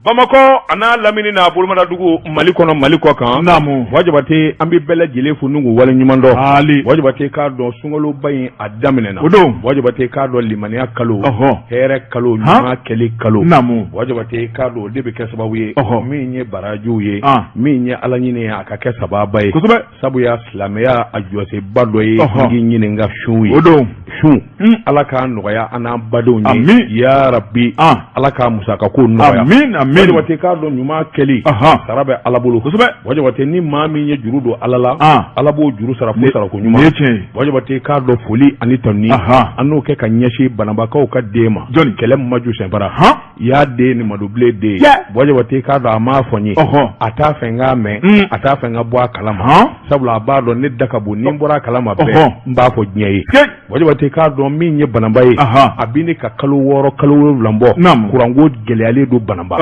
Bamakɔ a n'a lamini n'a bolomadadugu, Mali kɔnɔ, Mali kɔ kan. Naamu. Buwa Jabate, an bɛ bɛɛ lajɛlen fo n'u wale ɲuman dɔn. Haali. Buwa Jabate, k'a dɔn sunkaloba in a daminɛna. O don. Buwa Jabate, k'a dɔn limaniya kalo, hɛrɛ kalo, Han. ɲuman kɛli kalo. Naamu. Buwa Jabate, k'a dɔn o de bɛ kɛ sababu ye, min ye barajiw ye, min ye ala ɲini ye, a ka kɛ sababa ye. Sabuya silamɛya a jɔsenba dɔ ye k'i ɲininka sun ye. O don. Sun, Ala k'a nɔgɔya an n'an badenw ye. Amin. Ya rabi. Ala k'a musaka ko nɔgɔya. Amin, amin. Jabate, k'a dɔn ɲuman kɛli sara bɛ Ala bolo. Buwa Jabate, ni maa min ye juru don Ala la, Ala b'o juru sara fo sarako ɲuman. Nin ye tiɲɛ ye. Buwa Jabate, k'a dɔn foli ani tanuni, an n'o kɛ ka ɲɛsin banabakaw ka den ma. Jɔni? Kɛlɛ Maju Sɛnpara. Y'a den ni Madubilen den. Buwa Jabate, k'a dɔn a m'a fɔ n ye, a t'a fɛ n k'a mɛn, a t'a fɛ n ka bɔ a kalama, sabula a b'a dɔn ne da ka bon. Ni n bɔra a kalama bɛɛ, n b'a fɔ diɲɛ ye. Buwa Jabate, k'a dɔn min ye Bananba ye, a bɛ ne ka kalo 6, kalo 7 bɔ, kuranko gɛlɛyalen don Bananba.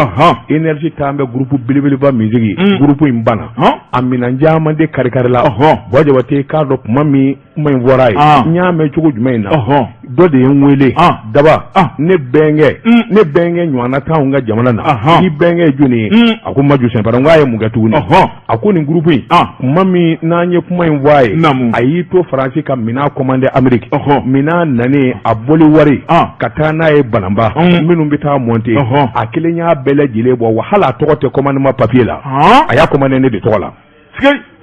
Énergie t'an bɛ groupe belebeleba min sigi, groupe in banna, a minɛn caman de kari-kari la. Buwa Jabate, k'a dɔn kuma min kuma in fɔra ye, n y'a mɛn cogo jumɛn in na, dɔ de ye n wele: "Daba, ne bɛnkɛ, ne bɛnkɛ ɲɔgɔnna t'anw ka jamana na." I bɛnkɛ ye jɔni ye? A ko Maju Sɛnpara. N ko a ye mun kɛ tuguni? A ko nin groupe in, kuma min n'an ye kuma in fɔ a ye, a y'i to Faransi ka minɛn commandé Amérique. Minɛn nanen, a bɔli wari ka taa n'a ye Bananba, minnu bɛ taa monter, a kelen y'a bɛɛ lajɛlen bɔ wa, hali a tɔgɔ tɛ commandement papier la. A y'a commandé ne de tɔgɔ la.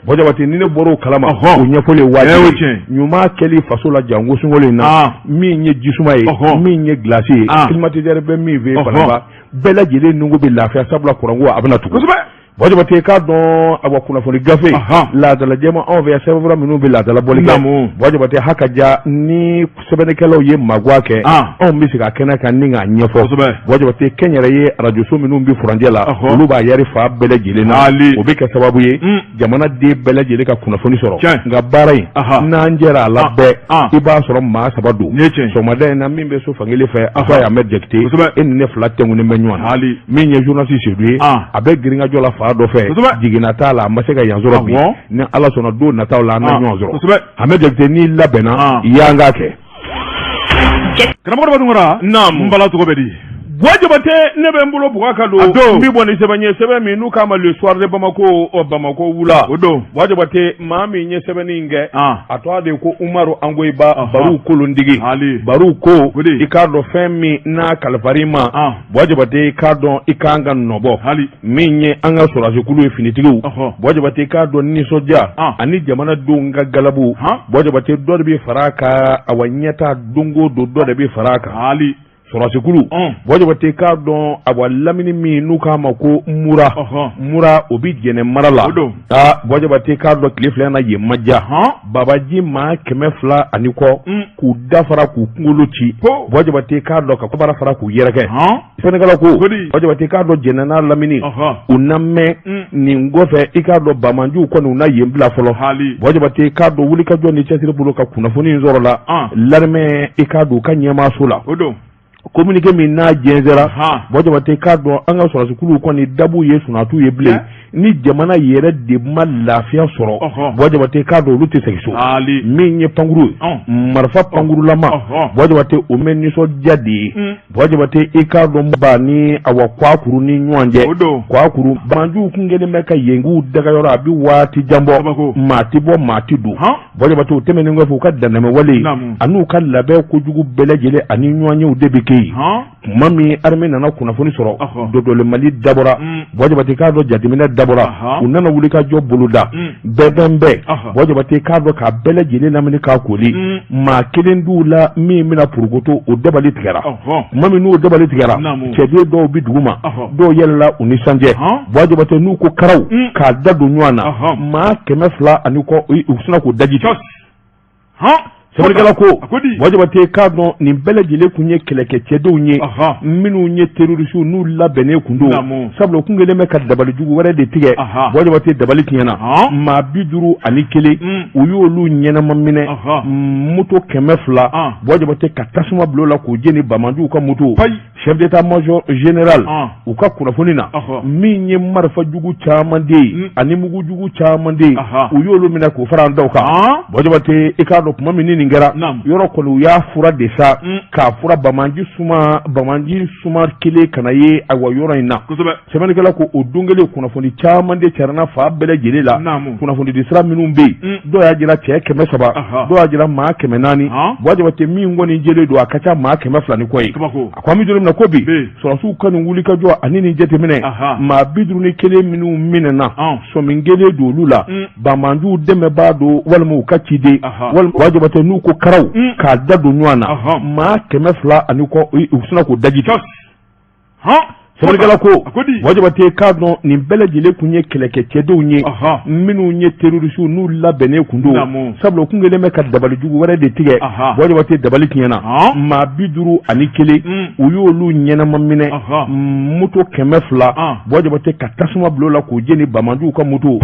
Buwa Jabate, ni ne bɔra o kalama, o ɲɛfɔli ye wajibi ye. Ɲuman kɛli faso la janko sunkalo in na, min ye jisuma ye, min ye glace ye, climatiseur bɛ min fɛ Bananba, bɛɛ lajɛlen nugu bɛ lafiya, sabula kuranko a bɛna tugu. Buwa Jabate, k'a dɔn awa kunnafoni gafe laadala jɛma anw fɛ yan, sɛbɛnfura minnu bɛ laadala bɔli kɛ, Buwa Jabate, ha ka ja ni sɛbɛnnikɛlaw ye maguwa kɛ, anw bɛ sigi a kɛnɛ kan ni k'a ɲɛfɔ. Buwa Jabate, kɛnyɛrɛye arajoso minnu bɛ furancɛ la, olu b'a yari fa bɛɛ lajɛlen na. O bɛ kɛ sababu ye jamanaden bɛɛ lajɛlen ka kunnafoni sɔrɔ. Nka baara in, n'an jɛra a la bɛɛ, i b'a sɔrɔ maa saba don sɔgɔmada in na. Min bɛ so fankelen fɛ, a fɔ a ye Ahmed Jakite, e ni ne fila tɛnkunnen bɛ ɲɔgɔn na. Min ye journaliste Sedu ye, a bɛ girinkajɔ la fa dɔ fɛ, jiginna t'a la, a ma se ka yan sɔrɔ bi. Ni Ala sɔnna, don nataw la an na ɲɔgɔn sɔrɔ. Ahmed Jakite, n'i labɛnna, y'an k'a kɛ. Karamɔgɔ Daba Tunkara. Naamu. N bala, tɔgɔ bɛ di? Buwa Jabate, ne bɛ n bolo buga ka don. A don. N bɛ bɔ ni sɛbɛn ye, sɛbɛn min n'u k'a ma Le Soir de Bamako, Bamako wula. O don. Buwa Jabate, maa min ye sɛbɛnni in kɛ, a tɔgɔ de ye ko Umaru Angoyiba Baru Kolontigi. Baru ko i k'a dɔn fɛn min n'a kalifar'i ma, Buwa Jabate, i k'a dɔn i kan ka nɔbɔ. Min ye an ka sɔrɔdasikulu ye, finitigiw, Buwa Jabate, i k'a dɔn nisɔndiya ani jamanadenw ka galabu, Buwa Jabate, dɔ de bɛ fara a kan. Awa ɲɛta don o don, dɔ de bɛ fara a kan. Sɔrɔdasikulu, Buwa Jabate, k'a dɔn awa lamini min n'u k'a ma ko Mura, Mura, o bɛ Jɛnɛ mara la. Aa, Buwa Jabate, k'a dɔn tile 2 na yen ma diya. Babaji maa 200 ani kɔ k'u dafara, k'u kunkolo ci. Buwa Jabate, k'a dɔn ka kɔbara fara k'u yɛrɛkɛ. Sɛnɛkɛlaw ko, Buwa Jabate, k'a dɔn Jɛnɛ n'a lamini u na mɛn nin kɔfɛ. I k'a dɔn bamanjiw kɔni u na yen bila fɔlɔ. Buwa Jabate, k'a dɔn wulikajɔ ni cɛsiri bolo ka kunnafoni in sɔrɔ la, l'armée, i k'a dɔn u ka ɲɛmaaso la, communiqué min n'a jɛnsɛra, Buwa Jabate, k'a dɔn an ka sɔrɔdasikuluw kɔni dabu ye sunatu ye bilen. Ni jamana yɛrɛ de ma lafiya sɔrɔ, Buwa Jabate, k'a dɔn olu tɛ segin so. Min ye pankuru ye, marifa pankurulama, Buwa Jabate, o bɛ nisɔndiya de ye. Buwa Jabate, i k'a dɔn ba ni awa kwakuru ni ɲɔgɔn cɛ, kwakuru banjuw kun kɛlen bɛ ka yen k'u dagayɔrɔ, a bɛ waati jan bɔ, maa tɛ bɔ, maa tɛ don. Buwa Jabate, o tɛmɛnen kɔfɛ, u ka dantɛmɛwale an'u ka labɛn kojugu bɛɛ lajɛlen ani ɲɔgɔnyew de bɛ kɛ yen. Tuma min armée nana kunnafoni sɔrɔ, dodoli Mali dabɔra. Buwa Jabate, k'a dɔn jateminɛ dabɔra, u nana wuli ka jɔ boloda bɛɛ bɛɛ. Buwa Jabate, k'a dɔn k'a bɛɛ lajɛlen lamini k'a koli, maa kelen d'u la min bɛna porokoto, o dabali tigɛra. Tuma min n'o dabali tigɛra, cɛden dɔw bɛ dugu ma, dɔw yɛlɛla u ni sanjɛ. Buwa Jabate, n'u ko karaw k'a da don ɲɔgɔn na, maa 200 ani kɔ, u sina k'u daji. Sɛbɛnnikɛla ko, Buwa Jabate, k'a dɔn nin bɛɛ lajɛlen kun ye kɛlɛkɛcɛdenw ye minnu ye terroristew n'u labɛnnen kun don, sabula u kun kɛlen bɛ ka dabali jugu wɛrɛ de tigɛ. Buwa Jabate, dabali tiɲɛna. Maa 51, u y'olu ɲɛnama minɛ, moto 200, Buwa Jabate, ka tasuma bila o la k'o jeni. Bamanjiw ka moto Chef d'état-major général u ka kunnafoni na min ye marifa jugu caman de ye ani mugu jugu caman de ye u y'olu minɛ k'o fara an dɔw kan. Buwa Jabate, i k'a dɔn tuma min ni nin kɛra yɔrɔ kɔni, u y'a fura de sa k'a fura banbaanci suma, banbaanci suma kelen kana ye ayiwa yɔrɔ in na. Sɛbɛnnikɛla ko o don kelen kunnafoni caman de carinna fan bɛɛ lajɛlen la. Kunnafoni di sira minnu bɛ yen, dɔw y'a jira cɛ 300, dɔw y'a jira maa 400. Buwa Jabate, min kɔni jɛlen don, a ka ca maa 200 ni kɔ ye. A ko an bɛ don min na ko bi, sɔrɔdasiw ka nin wulikajɔ ani nin jateminɛ, maa 51 minnu minɛna, sɔmi kelen don olu la, banbaanciw dɛmɛbaa don walima u ka ciden walima. Buwa Jabate, n'u ko karaw k'a da don ɲɔgɔn na, maa 200 ani kɔ, u sina k'o daji. Sɛbɛnnikɛla ko Buwa Jabate k'a dɔn nin bɛɛ lajɛlen tun ye kɛlɛkɛcɛdenw ye minnu ye terroristew n'u labɛnnen tun don, sabula u tun kɛlen bɛ ka dabali jugu wɛrɛ de tigɛ. Buwa Jabate, dabali tiɲɛna. Maa 51, u y'olu ɲɛnama minɛ, moto 200, Buwa Jabate, ka tasuma bila o la k'o jeni, banbaanciw ka moto.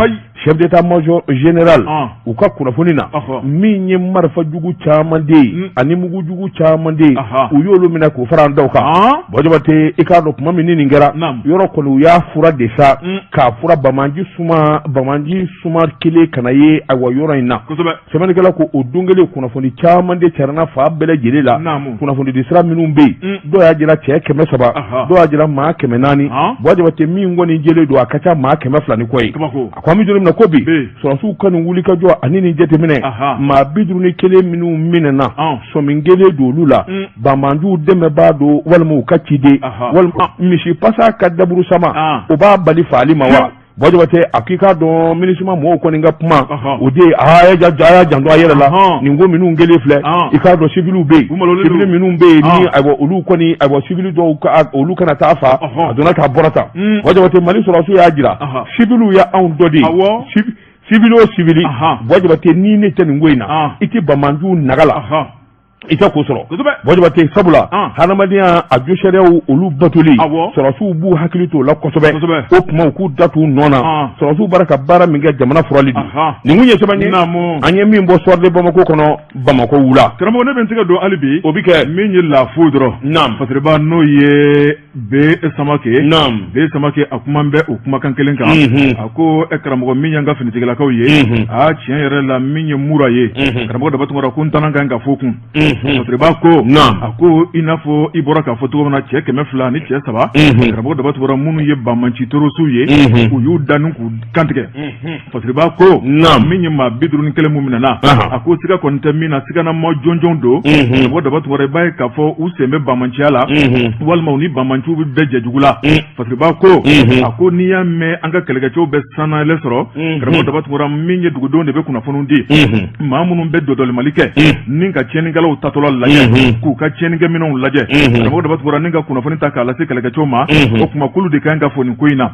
Chef d'état-major général u ka kunnafoni na, min ye marifa jugu caman de ye ani mugu jugu caman de ye, u y'olu minɛ k'o fara an dɔw kan. Buwa Jabate, i k'a dɔn tuma min ni nin kɛra yɔrɔ kɔni, u y'a fura de sa k'a fura banbaanci suma, banbaanci suma kelen kana ye ayiwa yɔrɔ in na. Sɛbɛnnikɛla ko o don kelen kunnafoni caman de carinna fan bɛɛ lajɛlen la. Kunnafoni di sira minnu bɛ yen, dɔw y'a jira cɛ 300, dɔw y'a jira maa 400. Buwa Jabate, min kɔni jɛlen don, a ka ca maa 200 ni kɔ ye. A ko an bɛ don min na ko bi, sɔrɔdasiw ka nin wulikajɔ ani nin jateminɛ, maa 51 minnu minɛna, sɔmi kelen don olu la, banbaanciw dɛmɛbaa don walima u ka ciden walima misi pasa ka daburu sama, o b'a bali faali ma wa? Buwa Jabate, a k'i k'a dɔn MINUSMA mɔgɔw kɔni ka kuma, o de ye a y'a janto a yɛrɛ la. Nin ko minnu kɛlen filɛ, i k'a dɔn civiliw bɛ yen, civil minnu bɛ yen ni ayiwa olu kɔni, ayiwa civil dɔw olu kana taa fa a donna k'a bɔra tan. Buwa Jabate, Mali sɔrɔdasiw y'a jira civiliw ye anw dɔ de ye. Civil o civil, Buwa Jabate, ni ne tɛ nin ko in na, i tɛ banbaanciw naga la, i tɛ ko sɔrɔ. Buwa Jabate, sabula hadamadenya a josariyaw olu batoli, sɔrɔdasiw b'u hakili t'o la kosɛbɛ. O tuma u k'u da t'u nɔ na. Sɔrɔdasiw bɔra ka baara min kɛ, jamana furali don. Nin kun ye sɛbɛn ye an ye min bɔ Soir de Bamako kɔnɔ Bamakɔ wula. Karamɔgɔ, ne bɛ n tɛgɛ don hali bi. O bɛ kɛ. Min ye lafu dɔrɔn. Fasiriba, n'o ye B Samake. B Samake, a kuma bɛ o kumakan kelen kan. A ko e karamɔgɔ, min y'an ka finitigilakaw ye, aa tiɲɛ yɛrɛ la, min ye mura ye, karamɔgɔ Daba Tunkara, ko n tannan kan ka fɔ kun. Fasiriba ko, a ko i n'a fɔ i bɔra k'a fɔ cogo min na, cɛ 200 ni cɛ 3, karamɔgɔ Daba Tunkara, minnu ye banbaanci terroristew ye, u y'u da ni k'u kantigɛ. Fasiriba ko min ye maa 51 mun minɛna, a ko siga kɔni tɛ min na, siganama jɔnjɔn don. Karamɔgɔ Daba Tunkara, i b'a ye k'a fɔ u sen bɛ banbaanciya la walima u ni banbaanciw bɛ jɛ jugu la. Fasiriba ko, a ko n'i y'a mɛn an ka kɛlɛkɛcɛw bɛ sannayɛlɛ sɔrɔ, karamɔgɔ Daba Tunkara, min ye dugudenw de bɛ kunnafoniw di, maa minnu bɛ dɔdɔlimali kɛ ni ka tiɲɛnikɛlaw tatɔla lajɛ k'u ka tiɲɛnikɛminɛnw lajɛ, karamɔgɔ Daba Tunkara, ni ka kunnafoni ta k'a lase kɛlɛkɛcɛw ma, o tuma k'olu de kan ka fɔ nin ko in na.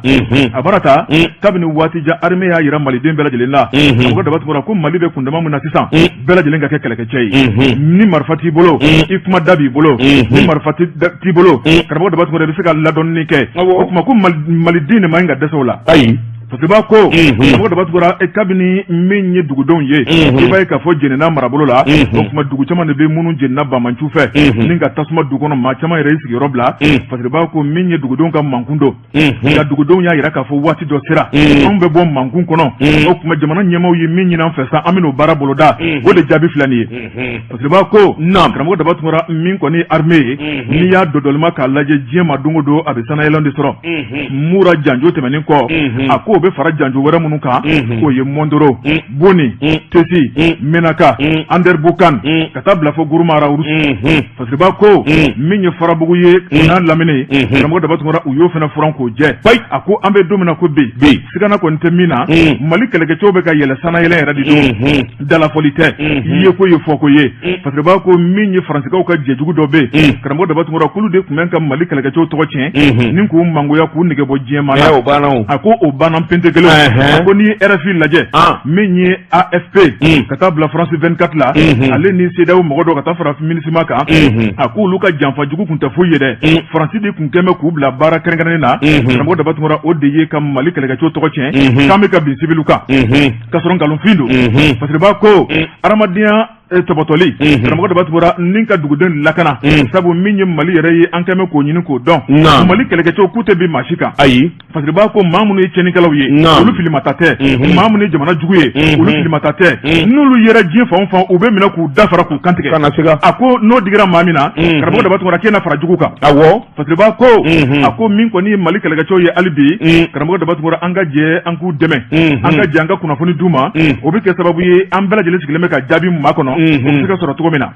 A baara ta kabini waati jan, armée y'a jira maliden bɛɛ lajɛlen la, karamɔgɔ Daba Tunkara, ko Mali bɛ kundama min na sisan, bɛɛ lajɛlen ka kɛ kɛlɛkɛcɛ ye. Ni marifa t'i bolo, i kuma da b'i bolo. Ni marifa t'i bolo, karamɔgɔ Daba Tunkara, i bɛ se ka ladɔnni kɛ. O tuma ko maliden de man ka dɛsɛ o la. Ayi. Fasiriba ko, karamɔgɔ Daba Tunkara, kabini min ye dugudenw ye, i b'a ye k'a fɔ jenina marabolo la, o tuma dugu caman de bɛ minnu jenina banbaanciw fɛ ni ka tasuma du kɔnɔ, maa caman yɛrɛ y'i sigiyɔrɔ bila. Fasiriba ko min ye dugudenw ka mankun don, nka dugudenw y'a jira k'a fɔ waati dɔ sera, anw bɛ bɔ mankun kɔnɔ. O tuma jamana ɲɛmaaw ye min ɲini an fɛ sa, an bɛn'o baara boloda, o de jaabi filɛ nin ye. Fasiriba ko, karamɔgɔ Daba Tunkara, min kɔni ye armée ye, n'i y'a dɔdɔlima k'a lajɛ diɲɛ ma don o don, a bɛ sannayɛlɛn de sɔrɔ. Mura janjo tɛmɛnen kɔ, a ko o bɛ fara janjo wɛrɛ minnu kan, o ye Mondoro, Boni, Tesi, Menaka, Anderamboukane, ka taa bila fo Gourma Rharous. Fasiriba ko min ye Farabugu ye n'a lamini, karamɔgɔ Daba Tunkara, u y'o fana furan k'o jɛ. A ko an bɛ don min na ko bi, sigana kɔni tɛ min na, Mali kɛlɛkɛcɛw bɛ ka yɛlɛ sannayɛlɛn yɛrɛ de don, dalafɔli tɛ, ye ko ye fɔko ye. Fasiriba ko min ye Faransikaw ka jɛjugu dɔ bɛ yen, karamɔgɔ Daba Tunkara, k'olu de tun bɛ ka Mali kɛlɛkɛcɛw tɔgɔ tiɲɛ ni k'u mangoya, k'u nege bɔ diɲɛ ma na. A ko o banna pente kelen. A ko n'i ye RFI lajɛ, min ye AFP, ka taa bila France 24 la, ale ni CEDEAO mɔgɔ dɔ ka taa fara MINUSMA kan, a ko olu ka janfa jugu tun tɛ foyi ye dɛ, Faransi de tun kɛn bɛ k'u bila baara kɛrɛnkɛrɛnnen na. Karamɔgɔ Daba Tunkara, o de ye ka Mali kɛlɛkɛcɛw tɔgɔ tiɲɛ k'an bɛ ka bin siwiliw kan, ka sɔrɔ nkalonfin don. Fasiriba ko adamadenya tɔbɔtɔli karamɔgɔ Daba Tunkara ni ka dugudenw lakana sabu min ye Mali yɛrɛ ye an kɛmɛ k'o ɲini k'o dɔn Mali kɛlɛkɛcɛw k'u tɛ bin maa si kan ayi Fasiriba ko maa minnu ye tiɲɛnikɛlaw ye olu filimata tɛ maa minnu ye jamana jugu ye olu filimata tɛ n'olu yera diɲɛ fan o fan u bɛ minɛ k'u da fara k'u kantigɛ kana siga a ko n'o digira maa min na karamɔgɔ Daba Tunkara k'e na fara jugu kan awɔ Fasiriba ko a ko min kɔni ye Mali kɛlɛkɛcɛw ye hali bi karamɔgɔ Daba Tunkara an ka jɛ an k'u dɛmɛ an ka jɛ an ka kunnafoni d'u ma o bɛ kɛ sababu ye an bɛɛ lajɛlen sigilen bɛ ka jaabi min makɔnɔ o bɛ se ka sɔrɔ cogo min na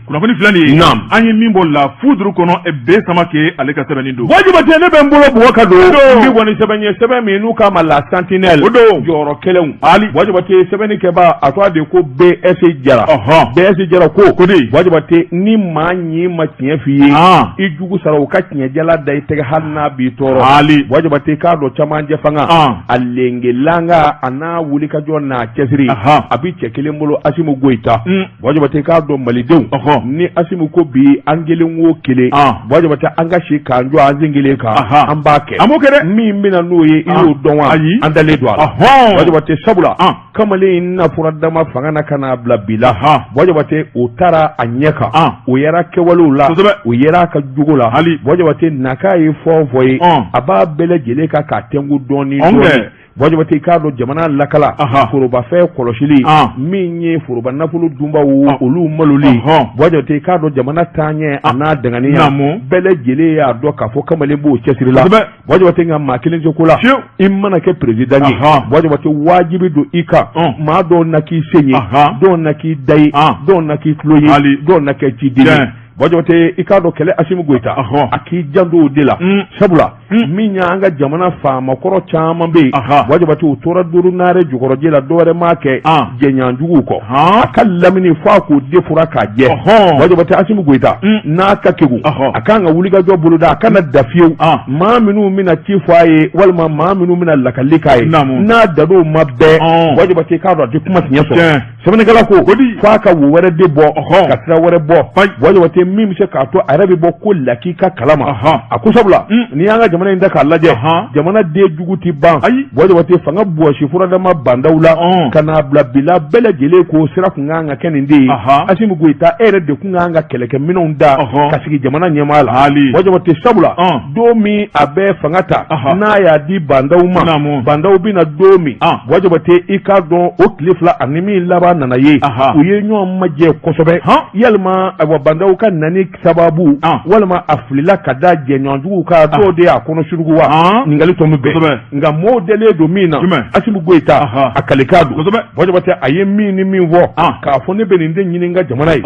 kunnafoni filɛ nin ye an ye min bɔ La Foudre kɔnɔ B Samakɛ ale ka sɛbɛnni don Buwa Jabate ne bɛ n bolo bugɔ ka don n bɛ bɔ ni sɛbɛn ye sɛbɛn min n'u k'a ma La Sentinelle o don jɔyɔrɔ kelenw ali Buwa Jabate sɛbɛnnikɛbaa a tɔgɔ de ko BS Jara BS Jara ko ko di Buwa Jabate ni maa ɲin ma tiɲɛ f'i ye i jugu sara u ka tiɲɛjala da i tɛgɛ hali n'a b'i tɔɔrɔ ali Buwa Jabate k'a dɔn camancɛ fanga a lengelanga a n'a wulikajɔ n'a cɛsiri a bɛ cɛ kelen bolo Asimu Goyita Buwa Jabate k'a dɔn malidenw ni Asimu ko bi an kelen o kelen Buwa Jabate an ka si k'an jɔ an sen kelen kan an b'a kɛ an b'o kɛ dɛ min bɛna n'o ye i y'o dɔn wa ayi an dalen don a la Buwa Jabate sabula kamalen in na fura dama fanga na ka n'a bila bi la Buwa Jabate o taara a ɲɛ kan o yɛrɛ kɛwalew la o yɛrɛ a ka jogo la Buwa Jabate nakan ye fɛn o fɛn ye a b'a bɛɛ lajɛlen kan k'a tɛnku dɔɔnin dɔɔnin Buwa Jabate k'a dɔn jamana lakala forobafɛn kɔlɔsili min ye foroba nafolo dunbaw olu maloli Buwa Jabate k'a dɔn jamana taaɲɛ a n'a danganiya bɛɛ lajɛlen y'a dɔn k'a fɔ kamalen b'o cɛsiri la Buwa Jabate nka maa kelen tɛ ko la i mana kɛ président ye Buwa Jabate wajibi don i kan maa dɔw na k'i sen ye dɔw na k'i da ye dɔw na k'i tulo ye dɔw na kɛ ciden ye Buwa Jabate i k'a dɔn kɛlɛ Asimi Goyita a k'i janto o de la sabula min y'an ka jamana faamakɔrɔ caman bɛ yen Buwa Jabate u tora duuru naare jukɔrɔji la dɔwɛrɛ m'a kɛ jɛɲɔgɔnjuguw kɔ a ka lamini fo a k'o de fura k'a jɛ Buwa Jabate Asimi Goyita n'a ka kegun a kan ka wulikajɔ boloda a kana da fiyewu maa minnu bɛna ci fɔ a ye walima maa minnu bɛna lakali k'a ye n'a dan'o ma bɛɛ Buwa Jabate k'a dɔn a tɛ kuma tiɲɛ sɔrɔ Sɛbɛnnikɛla ko f'a ka wo wɛrɛ de bɔ ka sira wɛrɛ bɔ Buwa Jabate min bɛ se k'a to a yɛrɛ bɛ bɔ ko lakika kalama a ko sabula n'i y'an ka jamana in ta k'a lajɛ jamana den jugu tɛ ban Buwa Jabate fanga bɔsi furadama Ba Ndaw la ka n'a bila bi la bɛɛ lajɛlen ko sira tun kan ka kɛ nin de ye Asimi Goyita e yɛrɛ de tun kan ka kɛlɛkɛminɛnw da ka sigi jamana ɲɛmaa la Buwa Jabate sabula don min a bɛ fanga ta n'a y'a di Ba Ndaw ma Ba Ndaw bɛ na don min Buwa Jabate i k'a dɔn o tile fila ani min laban nana ye u ye ɲɔgɔn majɛ kosɛbɛ yalima ayiwa Ba Ndaw ka nani sababu walima a filila ka da jɛɲɔgɔnjuguw kan dɔw de y'a kɔnɔ suruku wa ɲininkali tɔ min bɛɛ nka mɔɔw dalen don min na Asimi Goyita a kalikan don Buwa Jabate a ye min ni min fɔ k'a fɔ ne bɛ nin de ɲini n ka jamana ye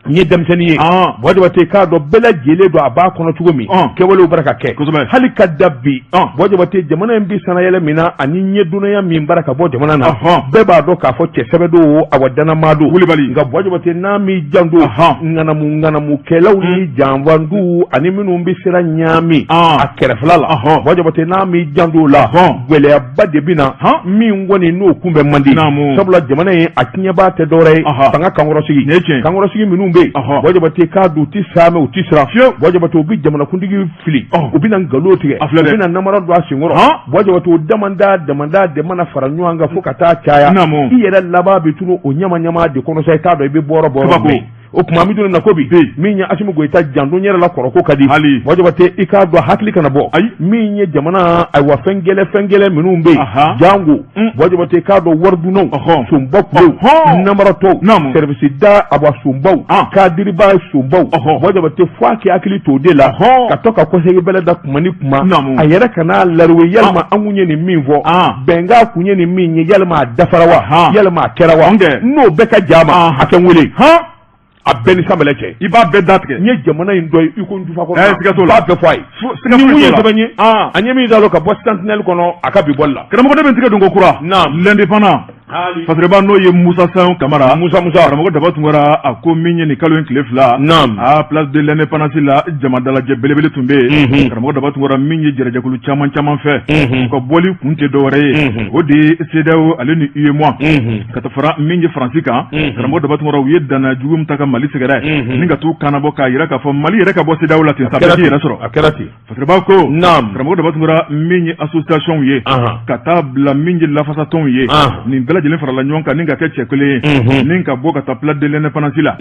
n ye denmisɛnnin ye Buwa Jabate k'a dɔn bɛɛ lajɛlen don a b'a kɔnɔ cogo min kɛwalew bara ka kɛ hali ka da bi Buwa Jabate jamana in bɛ sanayɛlɛ min na ani ɲɛdonnaya min bara ka bɔ jamana na bɛɛ b'a dɔn k'a fɔ cɛ sɛbɛ don awa dannamaa don wulibali nka Buwa Jabate n'a m'i janto ŋanamu ŋanamukɛlaw ni janfantuw ani minnu bɛ sira ɲaami a kɛrɛfɛla la Buwa Jabate n'a m'i janto o la gɛlɛyaba de bɛ na min kɔni n'o kunbɛn man di sabula jamana in a tiɲɛbaa tɛ dɔwɛrɛ ye fanga kankɔrɔsigi kankɔrɔsigi minnu bɛ yen Buwa Jabate k'a dɔn u tɛ saamɛ u tɛ siran Buwa Jabate u bɛ jamanakuntigi fili u bɛna nkalon tigɛ u bɛna namara don a senkɔrɔ Buwa Jabate o damanda damanda de mana fara ɲɔgɔn kan fo ka taa caya i yɛrɛ laban bɛ tunu o ɲama ɲama de kɔnɔ sa i t'a dɔn i bɛ bɔrɔ bɔrɔ o tuma an bɛ don min na ko bi min ye Asimi Goyita janto n yɛrɛ la kɔrɔ ko ka di hali Buwa Jabate i k'a dɔn hakili kana bɔ ayi min ye jamana ayiwa fɛn gɛlɛn fɛn gɛlɛn minnu bɛ yen jango Buwa Jabate k'a dɔn waridunnaw sunba kulew namaratɔw service da awa sunbaw kadiriba sunbaw Buwa Jabate fo a k'i hakili to o de la ka to ka kɔsegin bɛlɛ da kuma ni kuma a yɛrɛ kana lariwe yalima an kun ye nin min fɔ bɛnkan kun ye nin min ye yalima a dafara wa yalima a kɛra wa n'o bɛɛ ka ja ma a kɛ n wele a bɛɛ ni sanbɛlɛ cɛ i b'a bɛɛ datigɛ n ye jamana in dɔ ye i ko n jufa kɔnɔ siga t'o la b'a bɛɛ fɔ a ye ni mun ye sɛbɛn ye an ye min da ka bɔ Sentinelle kɔnɔ a ka bi bɔli la karamɔgɔ ne bɛ n tigɛ don ko kura l'Indépendant Fasiriba n'o ye Musa Sayon Kamara Musa Musa karamɔgɔ Daba Tunkara a ko min ye nin kalo in tile 2 a place de l'Indépendance la jama dalajɛ belebele tun bɛ yen karamɔgɔ Daba Tunkara min ye jɛrɛjɛkulu caman caman fɛ u ka bɔli kun tɛ dɔwɛrɛ ye o de ye CEDEAO ale ni UEMOA ka taa fara min ye Faransi kan karamɔgɔ Daba Tunkara u ye danaya jugu min ta ka Mali sɛgɛrɛ ni ka t'u kannabɔ k'a jira k'a fɔ Mali yɛrɛ ka bɔ CEDEAO la ten sa bɛɛ k'i yɛrɛ sɔrɔ a kɛra ten Fasiriba ko karamɔgɔ Daba Tunkara min ye association ye ka taa bila min ye lafasatɔnw ye nin bɛɛ lajɛlen farala ɲɔgɔn kan ni ka kɛ cɛ kelen ye ni ka bɔ ka taa place de l'indépendance la.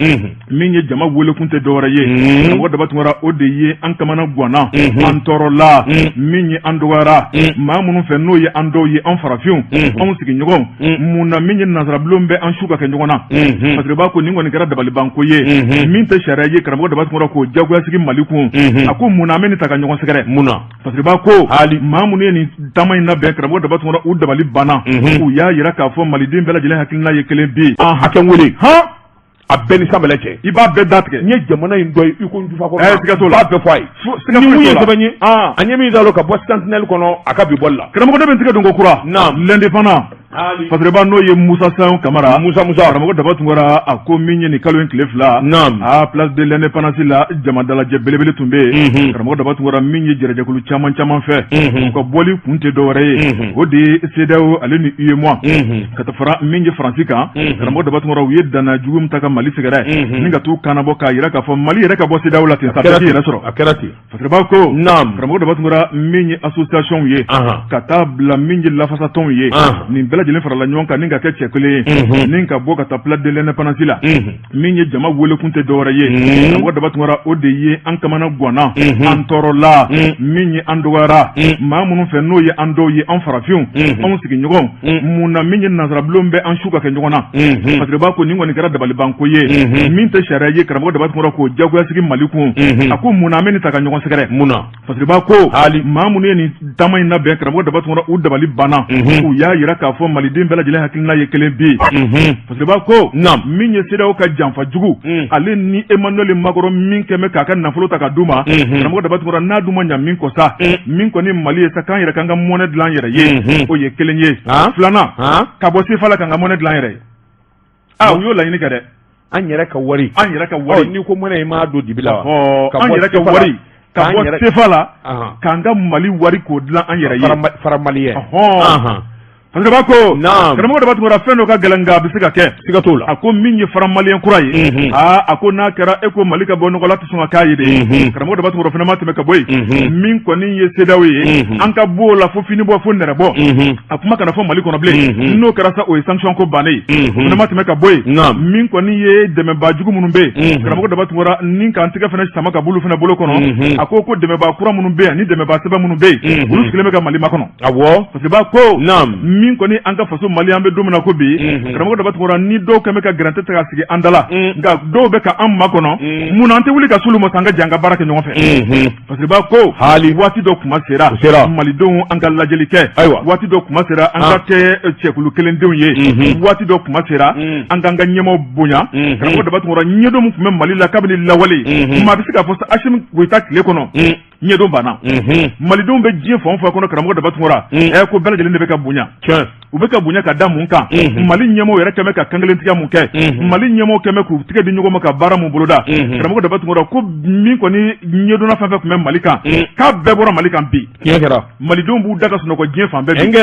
Min ye jama welekun tɛ dɔwɛrɛ ye, karamɔgɔ Daba Tunkara, o de ye an kamana ganna, an tɔɔrɔla, min ye an dɔgɔyara maa minnu fɛ, n'o ye an dɔw ye, an farafinw, anw sigiɲɔgɔnw. Mun na min ye nansarabulon bɛ an su ka kɛ ɲɔgɔn na? Parce que b'a ko nin kɔni kɛra dabalibanko ye. Min tɛ sariya ye, karamɔgɔ Daba Tunkara, k'o jagoya sigi Mali kun, a ko mun na an bɛ nin ta ka ɲɔgɔn sɛgɛrɛ? Mun na? Parce que b'a ko hali maa minnu ye nin taama in labɛn, karamɔgɔ Daba Tunkara, u dabali banna. U y'a jira k'a fɔ maliden bɛɛ lajɛlen hakilina ye kelen bi. An hakɛ wele hɔn. A bɛɛ ni sanbɛlɛ cɛ. I b'a bɛɛ datigɛ. N ye jamana in dɔ ye i ko n jufa kɔrɔ. Ɛ, siga t'o la. N b'a bɛɛ fɔ a ye. Siga ni foyi mun t'o ye la. sɛbɛn ye, an ye min da ka bɔ Sentinelle kɔnɔ a ka bi bɔli la. Karamɔgɔ, ne bɛ n tigɛ don ko kura. Naam. L'Indépendant, Fasiriba, n'o ye Musa Sayon Kamara. Musa, Musa. Karamɔgɔ Daba Tunkara, a ko min ye nin kalo in tile 2. Naam. A place de l'indépendance la, jama dalajɛ belebele tun bɛ yen. Karamɔgɔ Daba Tunkara, min ye jɛrɛjɛkulu caman caman fɛ. U ka bɔli kun tɛ dɔwɛrɛ ye. O de ye CEDEAO ale ni UEMOA. Ka taa fara min ye Faransi kan. Karamɔgɔ Daba Tunkara, u ye danna jugu min ta ka Mali sɛgɛrɛ. Ni ka t'u kannabɔ k'a jira k'a fɔ Mali yɛrɛ ka bɔ CEDEAO la ten sa, bɛɛ k'i yɛrɛ sɔrɔ. A kɛra ten. Fasiriba ko. Naam. Karamɔgɔ Daba Tunkara, min ye association ye. Ka taa bila min ye lafasatɔnw ye. Nin bɛɛ lajɛlen farala ɲɔgɔn kan ni ka kɛ cɛ kelen ye. Ni ka bɔ ka taa place de l'indépendance la. Min ye jama welekun tɛ dɔwɛrɛ ye. Karamɔgɔ Daba Tunkara, o de ye an kamana ganna, an tɔɔrɔla, min ye an dɔgɔyara maa minnu fɛ, n'o ye an dɔw ye, an farafinw, anw sigiɲɔgɔnw. Mun na min ye nansarabulon bɛ an su ka kɛ ɲɔgɔn na? Parce que b'a ko nin kɔni kɛra dabalibanko ye. Min tɛ sariya ye, karamɔgɔ Daba Tunkara, k'o jagoya sigi Mali kun, a ko mun na an bɛ nin ta ka ɲɔgɔn sɛgɛrɛ? Mun na? Parce que b'a ko hali maa minnu ye nin taama in labɛn, karamɔgɔ Daba Tunkara, u dabali banna. U y'a jira k'a fɔ maliden bɛɛ lajɛlen hakilina ye kelen bi. Parce que b'a ko min ye CEDEAO ka janfa jugu, ale ni Emmanuel Macron min kɛmɛ k'a ka nafolo ta ka d'u ma, karamɔgɔ Daba Tunkara, n'a dun ma ɲa min kɔ sa, min kɔni Mali ye sa, k'an yɛrɛ k'an ka monnaie dilan yɛrɛ ye, o ye kelen ye. Filanan, ka bɔ CFA la, k'an ka monnaie dilan yɛrɛ ye. Aa, u y'o laɲini kɛ dɛ. An yɛrɛ ka wari. An yɛrɛ ka wari. N'i ko monnaie, i m'a don dibi la wa? An yɛrɛ ka wari, ka bɔ CFA la, k'an ka Mali wari k'o dilan an yɛrɛ ye. Franc malien. Parce que b'a ko karamɔgɔ Daba Tunkara, fɛn dɔ ka gɛlɛn nka a bɛ se ka kɛ. Siga t'o la. A ko min ye franc malien kura ye, aa, a ko n'a kɛra e ko Mali ka bɔ nɔgɔ la, tɛ sɔn ka k'a ye de. Karamɔgɔ Daba Tunkara fana ma tɛmɛ ka bɔ yen. Min kɔni ye CEDEAO ye, an ka bɔ o la fo fini bɔ, fo nɛrɛ bɔ. A kuma kana fɔ Mali kɔnɔ bilen. N'o kɛra sa, o ye sanction ko bannen ye. O fana ma tɛmɛ ka bɔ yen. Min kɔni ye dɛmɛbaa jugu minnu bɛ yen, karamɔgɔ Daba Tunkara, ni k'an tɛgɛ fana sama ka b'olu fana bolo kɔnɔ, a ko ko dɛmɛbaa kura minnu bɛ yan ni dɛmɛbaa sɛbɛn minnu bɛ yen, olu sigilen bɛ ka Mali makɔnɔ. Awɔ. Parce que b'a ko min kɔni an ka faso Mali, an bɛ don min na ko bi, karamɔgɔ Daba Tunkara, ni dɔw kɛn bɛ ka gɛrɛntɛ ta ka sigi an da la, nka dɔw bɛ ka an makɔnɔ, mun na an tɛ wuli ka s'olu ma sa, an ka jɛ an ka baara kɛ ɲɔgɔn fɛ? Parce que b'a ko hali waati dɔ kuma sera, sera malidenw an ka lajɛli kɛ. Ayiwa. Waati dɔ kuma sera, an ka kɛ cɛkulu kelendenw ye. Waati dɔ kuma sera, an k'an ka ɲɛmaaw bonya. Karamɔgɔ Daba Tunkara, ɲɛdɔn min tun bɛ Mali la kabini lawale, maa bɛ se k'a fɔ Asimi Goyita tile kɔnɔ, ɲɛdɔn banna. Malidenw bɛ diɲɛ fan o fan kɔnɔ, karamɔgɔ Daba Tunkara, ko bɛɛ lajɛlen de bɛ ka bonya. U bɛ ka bonya ka da mun kan? Mali ɲɛmaaw yɛrɛ kɛmɛ ka kankelentigiya mun kɛ? Mali ɲɛmaaw kɛmɛ k'u tigɛ di ɲɔgɔn ma ka baara mun boloda? Karamɔgɔ Daba Tunkara ko min kɔni ɲɛdɔnna fɛn fɛn tun bɛ Mali kan, k'a bɛɛ bɔra Mali kan bi. Tiɲɛ kɛra. Malidenw b'u da ka sunɔgɔ diɲɛ fan bɛɛ bi.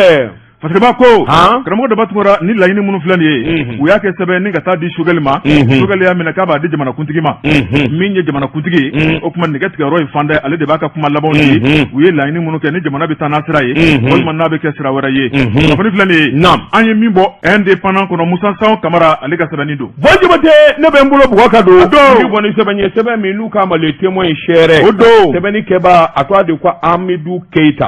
Parce que b'a ko karamɔgɔ Daba Tunkara, ni laɲini minnu filɛ nin ye, u y'a kɛ sɛbɛn ni ka taa di Choguel ma. Choguel y'a minɛ k'a b'a di jamanakuntigi ma. Min ye jamanakuntigi ye, o tuma nɛgɛ tigɛyɔrɔ ye fanda ye, ale de b'a ka kuma labanw di. U ye laɲini minnu kɛ, ni jamana bɛ taa n'a sira ye walima n'a bɛ kɛ sira wɛrɛ ye, kunnafoni filɛ nin ye, an ye min bɔ Indépendant kɔnɔ, Musa Sayon Kamara ale ka sɛbɛnni don. Bon Jabate, ne bɛ n bolo bugɔ ka don ni bɔ ni sɛbɛn ye, sɛbɛn min n'u k'a ma Le Témoin seere. O don. Sɛbɛnni kɛbaa, a tɔgɔ de ko Amidu Keyita.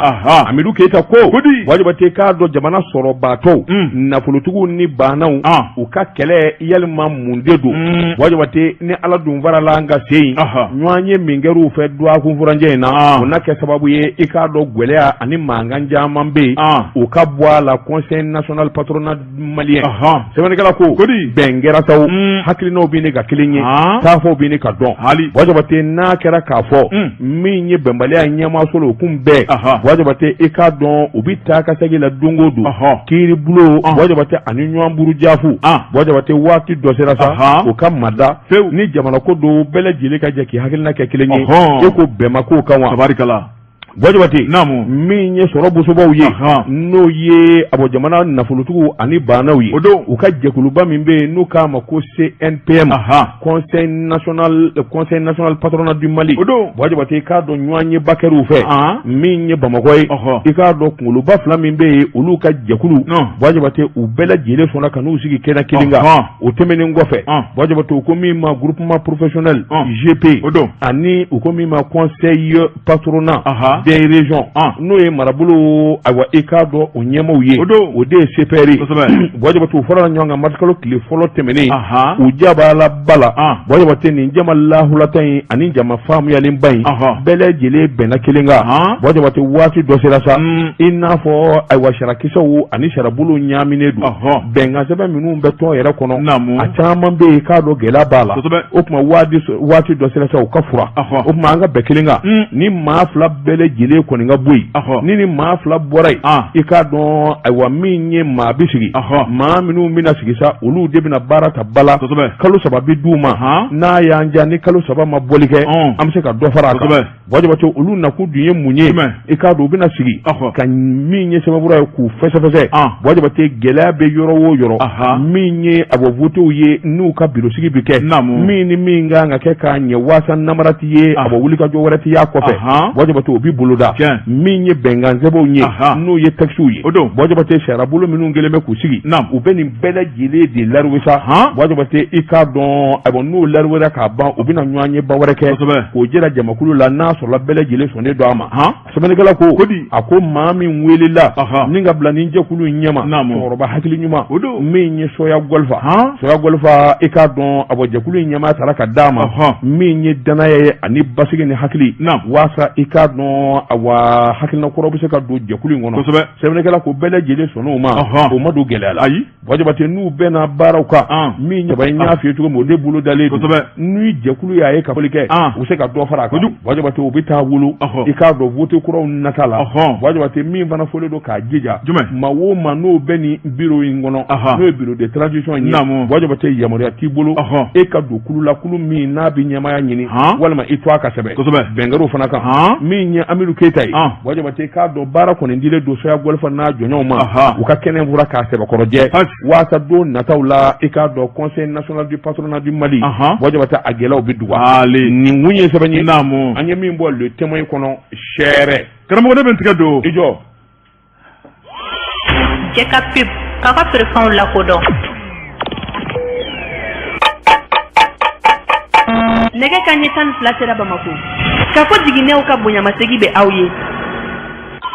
Amidu Keyita ko Bon Jabate, k'a dɔn jamana sɔrɔbaatɔw, nafolotigiw ni baanaw, u ka kɛlɛ yalima mun de don? Bon Jabate, ni Ala dun farala an ka sen in, ɲɔgɔn ye min kɛr'u fɛ dɔgɔkun furancɛ in na, o na kɛ sababu ye, i k'a dɔn gɛlɛya ani mankan caman bɛ yen, u ka bɔ a la. Conseil national patronat malien, sɛbɛnnikɛla ko bɛn kɛra sa, hakilinaw bɛ ne ka kelen ye, taafow bɛ ne ka dɔn. Bon Jabate, n'a kɛra k'a fɔ min ye bɛnbaliya ɲɛmaaso la, o kun bɛɛ, Bon Jabate, i k'a dɔn u bɛ taa ka segin la don o don, kiiribulon, Bon Jabate, ani ɲɔgɔn burujafu. Bon Jabate, waati dɔ sera sa, u ka mada ni jamana ko don, bɛɛ lajɛlen ka jɛ k'i hakilina kɛ kelen ye, e ko bɛn ma k'o kan wa? Tabarikala. Buwa Jabate, naamu, min ye sɔrɔ bosobaw ye, n'o ye a bɔ jamana nafolotigiw ani baanaw ye, o don u ka jɛkuluba min bɛ yen n'u k'a ma ko CNPM, Conseil national patronat du Mali, o don Buwa Jabate, i k'a dɔn ɲɔgɔnyeba kɛr'u fɛ min ye Bamakɔ ye. I k'a dɔn kunkoloba fila min bɛ yen, olu ka jɛkulu, Buwa Jabate, u bɛɛ lajɛlen sɔnna ka n'u sigi kɛnɛ kelen kan. O tɛmɛnen kɔfɛ, Buwa Jabate, u ko min ma groupement professionnel GP, o don ani u ko min ma conseil patronat des régions, n'o ye marabolo, ayiwa, i k'a dɔn o ɲɛmaaw ye, o don o de ye CPR ye. Buwa Jabate, u farala ɲɔgɔn kan marisikalo tile fɔlɔ tɛmɛnen, u jabalaba la. Buwa Jabate, nin jama lahulata in ani jama faamuyalenba in bɛɛ lajɛlen bɛnna kelen kan. Buwa Jabate, waati dɔ sera sa, i n'a fɔ ayiwa sariyakisɛw ani sariyabolo ɲaaminen don, bɛnkan sɛbɛn minnu bɛ tɔn yɛrɛ kɔnɔ, a caman bɛ yen, k'a dɔn gɛlɛya b'a la. O tuma waati dɔ sera sa, u ka fura. O tuma an ka bɛn kelen kan, ni maa fila bɛɛ lajɛlen kɔni ka bɔ yen, ni maa fila bɔra yen, i k'a dɔn ayiwa min ye maa bɛ sigi, maa minnu bɛna sigi sa, olu de bɛna baara ta ba la. Kalo 3 bɛ d'u ma, n'a y'an diya, ni kalo 3 ma bɔli kɛ, an bɛ se ka dɔ fara a kan. Buwa Jabate, olu nakun dun ye mun ye? I k'a dɔn u bɛna sigi ka min ye sɛbɛnfura ye k'u fɛsɛfɛsɛ. Buwa Jabate, gɛlɛya bɛ yɔrɔ o yɔrɔ, min ye a bɔ votew ye, n'u ka birosigi bɛ kɛ, min ni min kan ka kɛ k'a ɲɛ waasa namara tɛ ye, a bɔ wulikajɔ wɛrɛ tɛ y'a kɔfɛ, Buwa Jabate, o bɛ boloda. Min ye bɛnkan sɛbɛnw ye, n'o ye textew ye, Buwa Jabate, sariyabolo minnu kɛlen bɛ k'u sigi, u bɛ nin bɛɛ lajɛlen de lariwe sa. Buwa Jabate, i k'a dɔn ayiwa n'o lariwera k'a ban, u bɛna ɲɔgɔnyeba wɛrɛ kɛ k'o jira jamakulu la, n'a sɔrɔla bɛɛ lajɛlen sɔnnen don a ma. Sɛbɛnnikɛla ko a ko maa min welela ni ka bila nin jɛkulu in ɲɛma, cɛkɔrɔba hakili ɲuman min ye Sɔya Gɔlifa, Sɔya Gɔlifa, i k'a dɔn a bɔ jɛkulu in ɲɛmaa taara ka d'a ma, min ye danaya ye ani basigi ni hakili, waasa i k'a dɔn awa hakilina kuraw bɛ se ka don jɛkulu in kɔnɔ. Sɛbɛnnikɛla ko bɛɛ lajɛlen sɔnn'o ma, o ma don gɛlɛya la. Ayi. Buwa Jabate, n'u bɛnna baaraw kan, min jaba n y'a f'i ye cogo min, o de bolo dalen don. Ni jɛkulu y'a ye ka fɔli kɛ, u bɛ se ka dɔ fara a kan. Buwa Jabate, u bɛ taa wolo, i k'a dɔn vote kuraw nata la. Buwa Jabate, min fana fɔlen don k'a jija, maa o maa n'o bɛ nin bureau in kɔnɔ, n'o ye bureau de transition ye, Buwa Jabate, yamaruya t'i bolo e ka don kulu la, kulu min n'a bɛ ɲɛmaaya ɲini, walima i tɔgɔ ka sɛbɛn. Bɛn kɛr'o fana kan. Min ye Amidu Keyita ye, Buwa Jabate, k'a dɔn baara kɔni dilen don Sɔya Gɔlifa n'a jɔɲɔgɔnw ma, u ka kɛnɛ fura k'a sɛbɛkɔrɔjɛ waasa don nataw la, i k'a dɔn Conseil national du patronat du Mali, Buwa Jabate, a gɛlɛyaw bɛ duga. Nin kun ye sɛbɛn ye an ye min bɔ Le Témoin kɔnɔ sɛɛrɛ. Karamɔgɔ, ne bɛ n tigɛ don. I jɔ. Jɛ ka pub k'a ka feerefɛnw lakodɔn. Nɛgɛ kanɲɛ 12 sera Bamakɔ. Kafo jiginɛw ka bonyamasegin bɛ aw ye.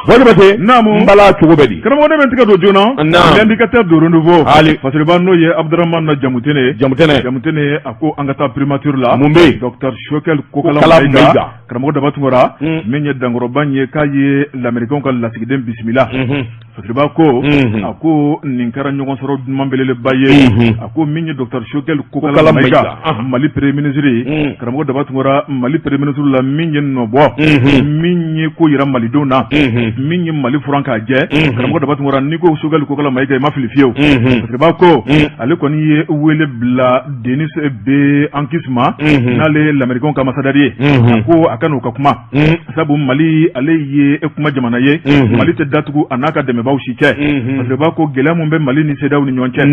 Buwa Jabate, naamu, n bala cogo bɛ di? Karamɔgɔ, ne bɛ n tigɛ don joona. Naamu. L'indicateur du renouveau. Ali. Fasiriba n'o ye Abdramane Jamutene. Jamutene. Jamutene, a ko an ka taa primature la. Mun bɛ yen? Docteur Choguel Kokala Maïga. Karamɔgɔ Daba Tunkara, min ye dankɔrɔba ye, k'a ye lamɛrikɛnw ka lasigiden bisimila. Fasiriba ko, a ko nin kɛra ɲɔgɔn sɔrɔ duman belebeleba ye. A ko min ye docteur Choguel Kokala Maïga, Mali premier ministre, karamɔgɔ Daba Tunkara, Mali premier ministre la min ye nɔbɔ, min ye ko yira malidenw na, min ye Mali furan k'a jɛ. Karamɔgɔ Daba Tunkara, n'i ko Choguel Kokala Maïga, i ma fili fiyewu. Fasiriba ko ale kɔni ye wele bila Denis B. Hanks ma, n'ale ye lamɛrikɛnw ka ambassadeur ye, a ko a ka n'u ka kuma, sabu Mali ale ye kuma jamana ye, Mali tɛ datugu a n'a ka dɛmɛbaaw si cɛ. Fasiriba ko gɛlɛya min bɛ Mali ni CEDEAO ni ɲɔgɔn cɛ,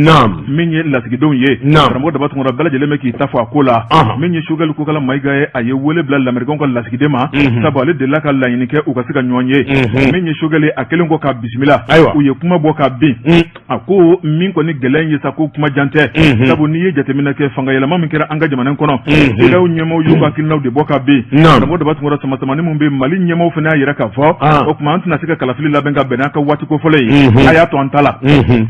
min ye lasigidenw ye, karamɔgɔ Daba Tunkara, bɛɛ lajɛlen bɛ k'i ta fɔ a ko la. Min ye Choguel Kokala Maïga ye, a ye wele bila lamɛrikɛnw ka lasigiden ma, sabu ale delila ka laɲini kɛ u ka se ka ɲɔgɔn ye. Min ye Choguel ye, a kɛlen kɔ k'a bisimila, u ye kuma bɔ ka bin. A ko min kɔni gɛlɛya in ye sa, ko kuma jan tɛ, sabu n'i ye jateminɛ kɛ fanga yɛlɛma min kɛra an ka jamana kɔnɔ, CEDEAO ɲɛmaaw y'u ka hakilinaw de bɔ ka bin. Karamɔgɔ Daba Tunkara, samasamani min bɛ Mali ɲɛmaaw fana y'a yira k'a fɔ o tuma an tɛna se ka kalafili labɛn ka bɛn n'an ka waati kofɔlen ye, a y'a to an ta la.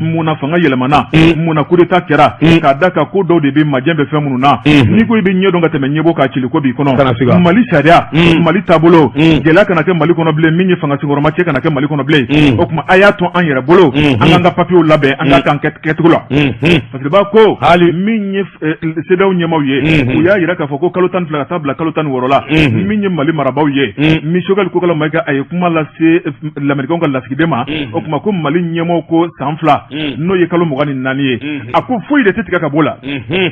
Mun na fanga yɛlɛmana? Mun na coup d'état kɛra? K'a da kan ko dɔw de bɛ majɛ bɛ fɛn minnu na, n'i ko i bɛ ɲɛ dɔn ka tɛmɛ ɲɛbɔ kan, cili ko b'i kɔnɔ. Mali sariya, Mali taabolo, gɛlɛya kana kɛ Mali kɔnɔ bilen, min ye fanga senkɔrɔma cɛ kana kɛ Mali kɔnɔ bilen. O tuma a y'a to an yɛrɛ bolo, an k'an ka papiyew labɛn, an ka kan kɛcogo la. Fasiriba ko hali min ye CEDEAO ɲɛmaaw ye, u y'a yira k'a fɔ ko kalo 12 ka taa bila kalo 16 la, min min ye Mali marabaaw ye min Choguel Kokalla Maïga a ye kuma lase lamerikɛnw ka lasigiden ma o tuma ko Mali ɲɛmaaw ko san 2 n'o ye kalo 24 ye a ko foyi de tɛ tigɛ ka b'o la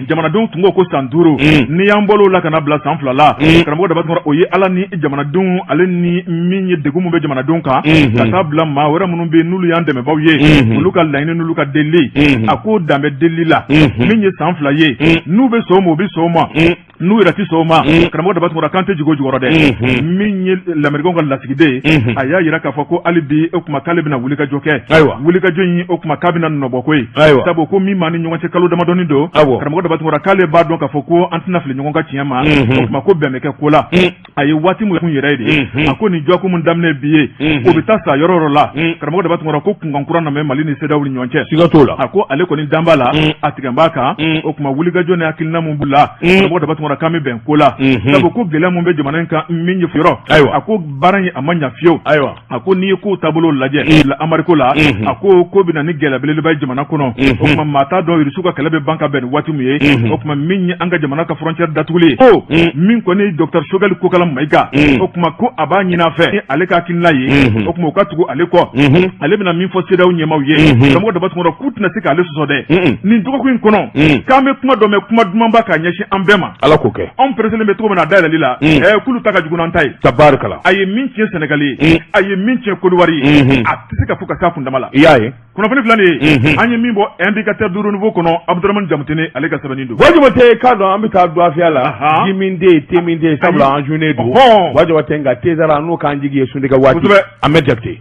jamanadenw tun ko ko san 5 n'i y'an bɔl'o la ka na bila san 2 la karamɔgɔ Daba Tunkara o ye Ala ni jamanadenw ale ni min ye degun min bɛ jamanadenw kan ka taa bila maa wɛrɛ minnu bɛ n'olu y'an dɛmɛbaaw ye olu ka laɲini n'olu ka delili a ko dan bɛ delili la min ye san 2 ye n'u bɛ sɔn o ma u bɛ sɔn o ma n'u yɛrɛ tɛ sɔn o ma karamɔgɔ Daba Tunkara k'an tɛ jigin o jukɔrɔ dɛ min ye lamerikɛnw ka lasigiden ye a y'a jira k'a fɔ ko hali bi o tuma k'ale bɛna wulikajɔ kɛ ayiwa wulikajɔ in o tuma k'a bɛna nɔbɔ ko ye sabu ko min b'an ni ɲɔgɔn cɛ kalo damadɔnin don karamɔgɔ Daba Tunkara k'ale b'a dɔn k'a fɔ ko an tɛna fili ɲɔgɔn ka tiɲɛ ma o tuma ko bɛn bɛ kɛ ko la a ye waati min kun yɛrɛ ye de a ko nin dɔgɔkun min daminɛ bi ye o bɛ taa sa yɔrɔ yɔrɔ la karamɔgɔ Daba Tunkara ko kunkan kura na bɛ Mali ni CEDEAO ni ɲɔgɔn cɛ siga t'o la a ko ale kɔni dan b'a la a tigɛ b'a kan o tuma wulikajɔ ni hakilina min b'u la karamɔgɔ Daba Tunkara k'an bɛ bɛn ko la sabu ko gɛlɛya min bɛ jamana in kan min ye yɔrɔ ayiwa a ko baara in a ma ɲa fiyewu ayiwa a ko n'i ye kow taabolo lajɛ embargo la a ko ko bɛ na ni gɛlɛya belebeleba ye jamana kɔnɔ o tuma maa t'a dɔn Irisiw ka kɛlɛ bɛ ban ka bɛn ni waati min ye o tuma min ye an ka jamana ka frontière datuguli ye ko min kɔni docteur Choguel Kokalla Maïga o tuma ko a b'a ɲini a fɛ ale ka hakilina ye o tuma u ka tugu ale kɔ ale bɛna min fɔ CEDEAO ɲɛmaaw ye karamɔgɔ Daba Tunkara k'u tɛna se k'ale sɔsɔ dɛ nin dɔgɔkun in kɔnɔ k'an bɛ kuma dɔ mɛn kuma dumanba k'a ɲɛsin an bɛɛ ma Ala k'o kɛ anw pereselen bɛ cogo min na a dayɛlɛli la k'olu ta ka jugu n'an ta ye tabarikala a ye min tiɲɛ Sénégal ye a ye min tiɲɛ Côte d'Ivoire ye a tɛ se ka fɔ ka s'a kundama la i y'a ye kunnafoni filɛ nin ye an ye min bɔ indicateur du renouveau kɔnɔ Abdourahmane Jamutene ale ka sɛbɛnni don Buwa Jabate k'a dɔn an bɛ taa dɔgɔfiya la ji min tɛ yen te min tɛ yen sabula an sunnen don Buwa Jabate nka tezara n'o k'an jigi ye suntigɛ waati kosɛbɛ Ahmed Jakite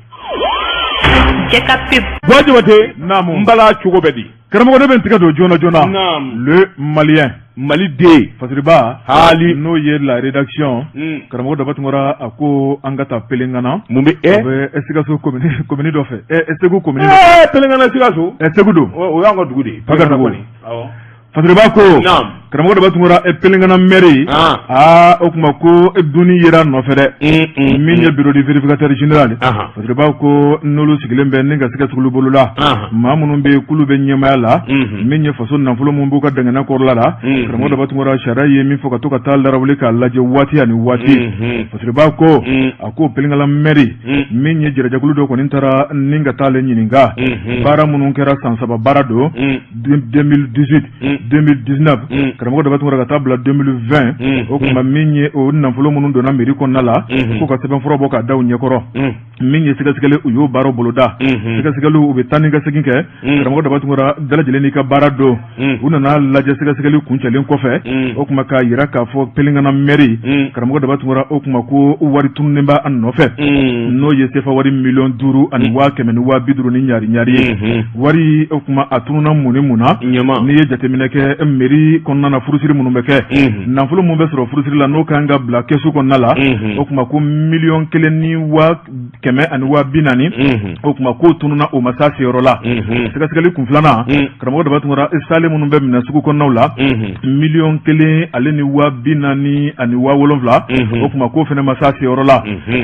Cɛ ka pep Buwa Jabate naamu n bala cogo bɛ di Karamɔgɔ ne bɛ n tigɛ don joona joona le malien Mali den Fasiriba haali n'o ye la rédaction karamɔgɔ Daba Tunkara a ko an ka taa Pelengana mun bɛ o bɛ Sikaso commune dɔ fɛ Segu commune Pelengana Sikaso Segu don o y'an ka dugu de ye dugu Fasiriba ko karamɔgɔ Daba Tunkara Pelengana mairie aa o tuma ko dunni yera nɔfɛ dɛ min ye bureau du vérificateur général Fasiriba ko n'olu sigilen bɛ ni ka sɛgɛsɛgɛli boloda maa minnu bɛ yen k'olu bɛ ɲɛmaaya la min ye faso nafolo min b'u ka dangana kɔrɔla la karamɔgɔ Daba Tunkara sariya ye min fɔ ka to ka taa larawuli k'a lajɛ waati ani waati Fasiriba ko a ko Pelengana mairie min ye jɛrɛjɛkulu dɔ kɔni taara ni ka taa ale ɲininka baara minnu kɛra san saba baara don 2018 2019 karamɔgɔ Daba Tunkara ka taa bila 2020 o tuma min ye o nafolo minnu donna mairie kɔnɔna la k'u ka sɛbɛnfura bɔ k'a da u ɲɛkɔrɔ min ye sɛgɛsɛgɛli u y'o baara boloda sɛgɛsɛgɛli u bɛ taa ni ka segin kɛ karamɔgɔ Daba Tunkara bɛɛ lajɛlen n'i ka baara don u nana lajɛ sɛgɛsɛgɛli kuncɛlen kɔfɛ o tuma k'a jira k'a fɔ Pelengana mairie karamɔgɔ Daba Tunkara o tuma ko wari tununnen b'a nɔfɛ n'o ye sefa wari miliyɔn 5 ani 100 ni 50 ni ɲari ɲari ye wari o tuma a tununna mun ni mun na n'i ye jateminɛ kɛ mairie kɔnɔna na furusiri minnu bɛ kɛ nafolo min bɛ sɔrɔ furusiri la n'o kan ka bila kɛsu kɔnɔna la o tuma ko miliyɔn 1 ni 100 ani 40 o tuma k'o tununna o ma s'a seyɔrɔ la sɛgɛsɛgɛli kun filanan karamɔgɔ Daba Tunkara salen minnu bɛ minɛ sugu kɔnɔnaw la miliyɔn 1 ale ni 40 ani 7,000 o tuma k'o fana ma s'a seyɔrɔ la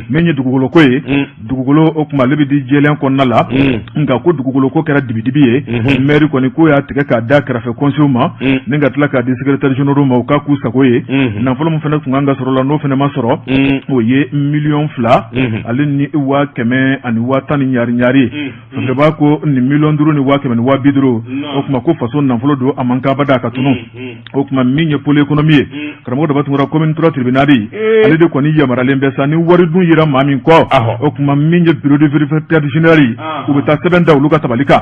min ye dugukolo ko ye dugukolo o tuma ale bɛ di jɛlenya kɔnɔna la nka ko dugukolo ko kɛra dibidibi ye mairie kɔni k'o y'a tigɛ k'a da kɛrɛfɛ conseil ma ni ka tila k'a di secrétaire généraux ma u k'a k'u sago ye nafolo min fana tun kan ka sɔrɔ la n'o fana ma sɔrɔ o ye miliyɔn 2 ale ni 100 ani 10 ni ɲari ɲari Fasiriba ko nin miliyɔn 5 ni 100 ni 50 o tuma ko faso nafolo don a man kan abada ka tunun o tuma min ye pôle économie ye karamɔgɔ Daba Tunkara commune 3 tribunal ale de kɔni yamaruyalen bɛ sa ni wari dun yera maa min kɔ o tuma min ye bureau du vérificateur général u bɛ taa sɛbɛn da olu ka tabali kan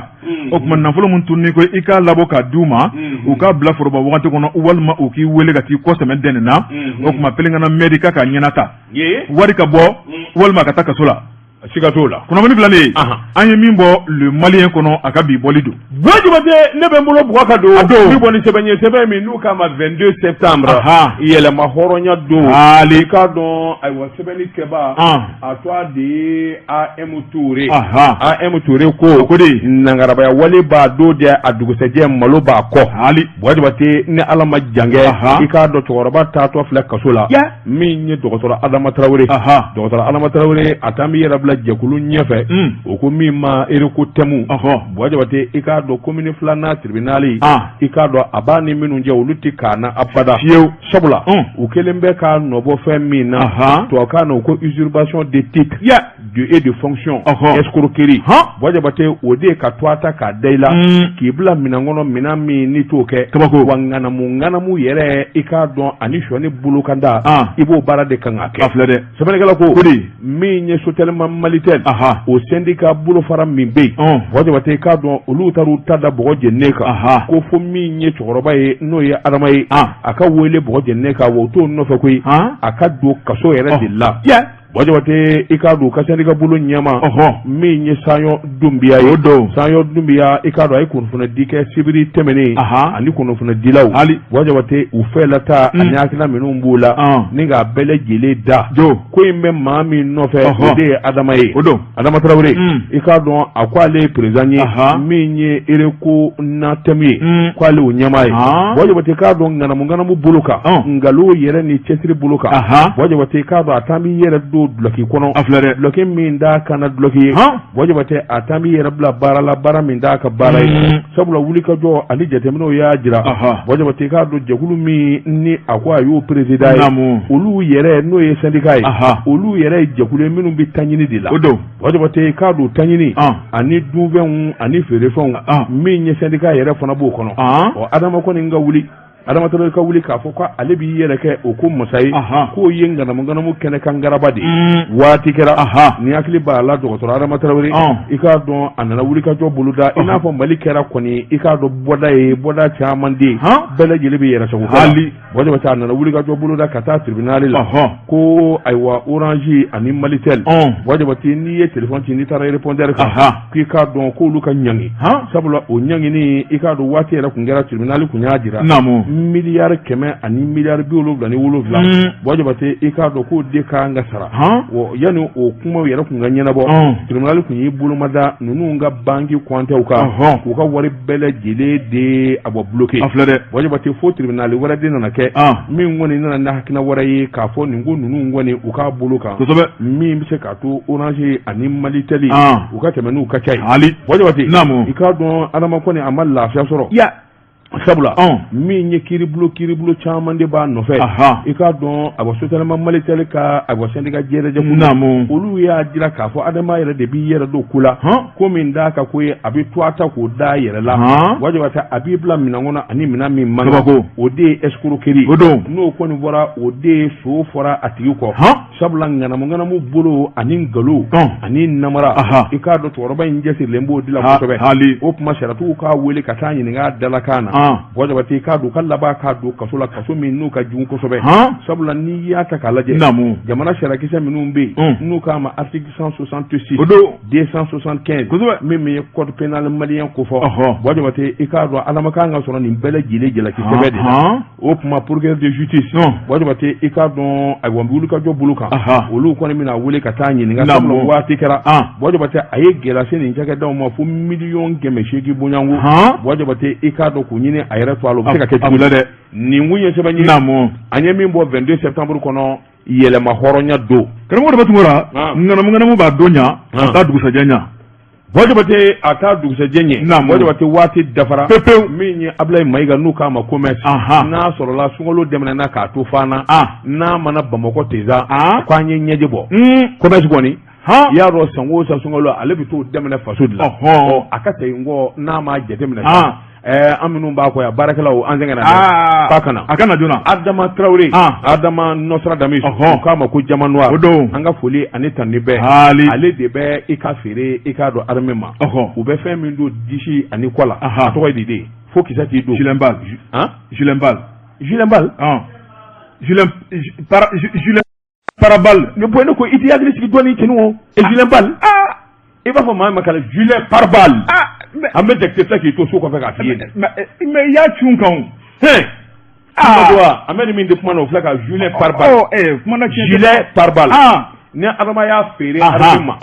o tuma nafolo min tununni ko i k'a labɔ k'a di u ma u k'a bila foroba wagati kɔnɔ walima u k'i weele ka t'i kɔ sɛmɛ dɛnɛn na o tuma Pelengana mairie ka k'a ɲɛna ta wari ka bɔ walima ka taa kaso la siga t'o la kunnafoni filɛ nin ye an ye min bɔ le malien kɔnɔ a ka bi bɔli don Buwa Jabate ne bɛ n bolo bugɔ ka don a don n bɛ bɔ ni sɛbɛn ye sɛbɛn min n'u k'a ma 22 septembre yɛlɛma hɔrɔnya don i k'a dɔn ayiwa sɛbɛnni kɛbaa a tɔgɔ de ye AM Ture AM Ture ko de nangarabaya wale b'a don dɛ a dugusɛjɛ malo b'a kɔ hali Buwa Jabate ni Ala ma jan kɛ i k'a dɔn cɛkɔrɔba taatɔ filɛ kaso la min ye dɔgɔtɔrɔ Adama Tarawele dɔgɔtɔrɔ Adama Tarawele a taa b'i yɛrɛ bila bila jɛkulu ɲɛfɛ o ko min ma Recotɛmu Buwa Jabate i k'a dɔn komini filanan tribunal i k'a dɔn a b'a ni minnu cɛ olu tɛ k'a na abada fiyewu sabula u kɛlen bɛ k'a nɔbɔ fɛn min na tubabukan na u ko usurpation de titre et de fonction escroquerie Buwa Jabate o de ye ka tɔgɔ ta k'a da i la k'i bila minɛn kɔnɔ minɛn min n'i t'o kɛ kabako wa ŋanamu ŋanamu yɛrɛ i k'a dɔn ani sɔni bolokanda i b'o baara de kan ka kɛ a filɛ dɛ sɛbɛnnikɛla ko min ye Sotelma Malitel o syndicat bolofara min bɛ yen Buwa Jabate i k'a dɔn olu taar'u ta da bɔgɔ jeninen kan ko fo min ye cɛkɔrɔba ye n'o ye Adama ye a ka wele bɔgɔ jeninen kan wa o t'o nɔfɛ koyi a ka don kaso yɛrɛ de la Buwa Jabate i k'a dɔn u ka syndicat bulon ɲɛmaa min ye Sayɔn Dunbiya ye o don Sayɔn Dunbiya i k'a dɔn a ye kunnafonidi kɛ sibiri tɛmɛnen ani kunnafonidilaw Buwa Jabate u fɛla ta ani hakilina minnu b'u la ni k'a bɛɛ lajɛlen da ko in bɛ maa min nɔfɛ o de ye Adama ye o don Adama Tarawele i k'a dɔn a ko ale ye président ye min ye Reconatɛmu ye k'ale o ɲɛmaa ye Buwa Jabate i k'a dɔn ŋanamu ŋanamu bolo kan nkalon yɛrɛ ni cɛsiri bolo kan Buwa Jabate i k'a dɔn a taa b'i yɛrɛ don dulɔki kɔnɔ a filɛ dɛ dulɔki min d'a kana dulɔki ye Buwa Jabate a taa b'i yɛrɛ bila baara la baara min d'a ka baara ye sabula wulikajɔ ani jateminɛw y'a jira Buwa Jabate i k'a dɔn jɛkulu min ni a ko a y'o président ye olu yɛrɛ n'o ye syndicat ye olu yɛrɛ ye jɛkulu ye minnu bɛ taɲini de la o don Buwa Jabate i k'a dɔn taɲini ani dunfɛnw ani feerefɛnw min ye syndicat yɛrɛ fana b'o kɔnɔ ɔ Adama kɔni ka wuli Adama Tarawele ka wuli k'a fɔ ko ale b'i yɛrɛ kɛ o ko masa ye k'o ye ŋanamu ŋanamu kɛnɛ kan garaba de ye waati kɛra ni hakili b'a la dɔgɔtɔrɔ Adama Tarawele i k'a dɔn a nana wulikajɔ boloda i n'a fɔ Mali kɛra kɔni i k'a dɔn bɔda ye bɔda caman den bɛɛ lajɛlen bɛ yɛrɛ sago hali Buwa Jabate a nana wulikajɔ boloda ka taa tribunal la ko ayiwa Orange ani Malitel Buwa Jabate n'i ye téléphone ci n'i taara répondeur kan k'i k'a dɔn k'olu ka ɲangi sabula o ɲangini i k'a dɔn waati yɛrɛ tun kɛra tribunal tun y'a jira miliyari 100 ani miliyari 77 Buwa Jabate i k'a dɔn k'o de ka kan ka sara yanni o kumaw yɛrɛ tun ka ɲɛnabɔ tribunal tun y'i bolomada ninnu ka banki kɔntew kan k'u ka wari bɛɛ lajɛlen de a bɔ bloqué a filɛ dɛ Buwa Jabate fo tribunal wɛrɛ de nana kɛ min kɔni nana ni hakilina wɛrɛ ye k'a fɔ nin ko ninnu kɔni u k'a bolo kan kosɛbɛ min bɛ se k'a to Orange ani Malitel u ka tɛmɛ n'u ka ca ye hali Buwa Jabate i k'a dɔn Adama kɔni a ma lafiya sɔrɔ sabula min ye kiiribulon caman de b'a nɔfɛ i k'a dɔn a Sotelma Malitel ka a syndicat jɛrɛjɛkulu olu y'a jira k'a fɔ Adama yɛrɛ de b'i yɛrɛ don ko la ko min d'a ka ko ye a bɛ tɔgɔ ta k'o da yɛrɛ la Buwa Jabate a b'i bila minɛn kɔnɔ ani minɛn min man kan o de ye escroquerie o don n'o kɔni bɔra o de ye so fɔra a tigi kɔ sabula ŋanamu ŋanamu bolo ani nkalon ani namara i k'a dɔn cɛkɔrɔba in cɛsirilen b'o de la kosɛbɛ hali o tuma sariyatigiw k'a wele ka taa ɲininka a dalakan na Buwa Jabate i k'a dɔn ka laban k'a don kaso la kaso min n'u ka jugu kosɛbɛ sabula n'i y'a ta k'a lajɛ jamana sariyakisɛ minnu bɛ yen n'u k'a ma article 166 o don 275 kosɛbɛ min ye code pénal malien ko fɔ Buwa Jabate i k'a dɔn Adama kan ka sɔrɔ nin bɛɛ lajɛlen jalaki sɛbɛn de la o tuma procureur de justice Buwa Jabate i k'a dɔn ayiwa wulikajɔ bolo kan olu kɔni bɛna wele ka taa ɲininka sabula waati kɛra Buwa Jabate a ye gɛlɛya se nin cakɛdaw ma fo miliyɔn 800 bonyanko Buwa Jabate i k'a dɔn k'u ɲini a yɛrɛ to a la o bɛ se ka kɛ cogo di dɛ nin kun ye sɛbɛn ye an ye min bɔ 22 septembre kɔnɔ yɛlɛma hɔrɔnya don karamɔgɔ Daba Tunkara ŋanamu ŋanamu b'a don ɲa a t'a dugusajɛ ɲa Buwa Jabate a t'a dugusajɛ ɲɛ Buwa Jabate waati dafara pepewu min ye Abulayi Mayiga n'u k'a ma commerce n'a sɔrɔla sunkalo daminɛna k'a to fana n'a mana Bamakɔ ten sa ko an ye ɲɛji bɔ commerce kɔni i y'a dɔn san o san sunkalo ale bɛ t'o daminɛ faso de la a ka segin kɔ n'a m'a jateminɛ an minnu b'a kɔ yan baarakɛlaw an sɛgɛnna k'a ka na a ka na joona Adama Tarawele Adama Nostradamus u k'a ma ko diamant noir o don an ka foli ani tanuni bɛɛ ale de bɛ i ka feere i k'a dɔn armée ma u bɛ fɛn min don disi ani kɔ la a tɔgɔ ye di fo kisɛ t'i don gilet pare gilet pare gilet pare gilet pare gilet pare-balles ne bɔ ne ko i t'i hakili sigi dɔɔnin cɛnin o gilet pare i b'a fɔ maa ma kala gilet pare-balles an bɛ jakite filɛ k'i to so kɔfɛ k'a f'i ye mais i y'a cun kan o an bɛ ni min di kuma na o filɛ ka gilet pare-balles gilet pare-balles ni Adama y'a feere armée ma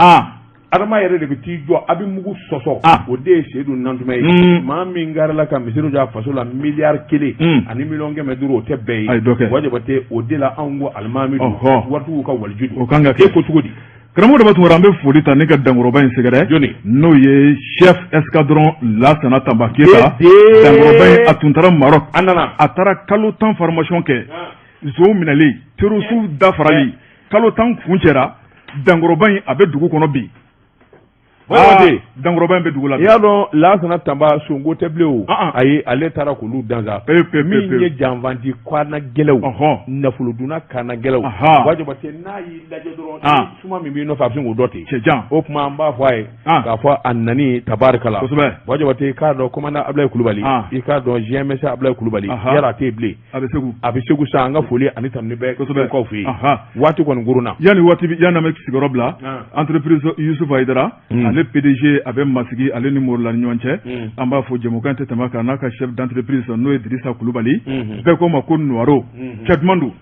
Adama yɛrɛ de bɛ t'i jɔ a bɛ mugu sɔsɔ o de ye Seyidu Nantumɛ ye maa min garila ka misiri jɔ a faso la miliyari 1 ani miliyɔn 500 o tɛ bɛɛ ye Buwa Jabate o de la anw ko alimami don waritigiw ka waliju don o kan ka kɛ e ko cogo di? Karamɔgɔ Daba Tunkara, an bɛ foli ta ni ka dankɔrɔba in sɛgɛrɛ. Jɔni? N'o ye chef escadron Lasana Tanba Keyita. Dankɔrɔba in, a tun taara Maroc. A nana. A taara kalo 10 formation kɛ, zonw minɛli, terroristew dafarali. Kalo 10 kuncɛra, dankɔrɔba in, a bɛ dugu kɔnɔ bi. Dankɔrɔba in bɛ dugu la. I y'a dɔn, Lasana Tanba sonko tɛ bilen o. Ayi, ale taara k'olu dansa. Min ye janfanci kana gɛlɛw, nafolodunna kana gɛlɛw, Buwa Jabate, n'a y'i lajɛ dɔrɔn, suma min b'i nɔfɛ, a bɛ sin k'o dɔn ten. Cɛjan. O tuma an b'a fɔ a ye k'a fɔ a nani tabarikala. Buwa Jabate, i k'a dɔn commandant Abulayi Kulubali, i k'a dɔn GMS Abulayi Kulubali, yala a tɛ yen bilen. A bɛ Segu. A bɛ Segu sa. An ka foli ani tanuni bɛ Segukaw fɛ yen. Waati kɔni kurunna. Yanni waati, yanni an bɛ sigiyɔrɔ bila, entreprise Yusuf Hayidara, ale PDG, a bɛ Masigi, ale ni Morila ni ɲɔgɔn cɛ. An b'a fɔ jɛmukan tɛ tɛmɛ kan n'a ka chef d'entreprise, n'o ye Dirisa Kulubali, bɛɛ ko ma ko Noiro, cɛ duman don.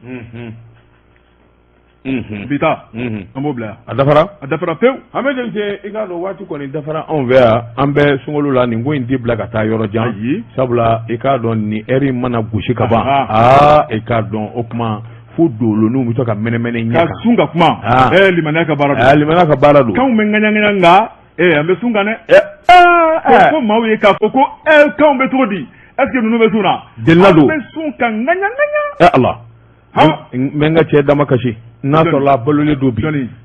Bi ta, an b'o bila yan. A dafara. A dafara pewu. An bɛ denmisɛn, i k'a dɔn waati kɔni dafara anw fɛ yan. An bɛ sunkalo la, nin ko in tɛ bila ka taa yɔrɔ jan. Ayi. Sabula i k'a dɔn nin heure in mana gosi ka ban, aa, i k'a dɔn o tuma fo doloninw bɛ to ka mɛnɛmɛnɛ ɲɛ kan. Ka sun ka kuma. Ɛɛ, limaniya ka baara don. Ɛɛ, limaniya ka baara don. Kanw bɛ ŋaɲa ŋaɲa, nka ee, an bɛ sun kan dɛ. Ɛɛ, ko maaw ye k'a fɔ ko ɛɛ, kanw bɛ cogo di? Est ce que ninnu bɛ sun na? Delila don. An bɛ sun ka ŋaɲa ŋaɲa. Ɛ Ala. N bɛ n ka cɛ dama kasi n'a sɔrɔla a balolen don bi.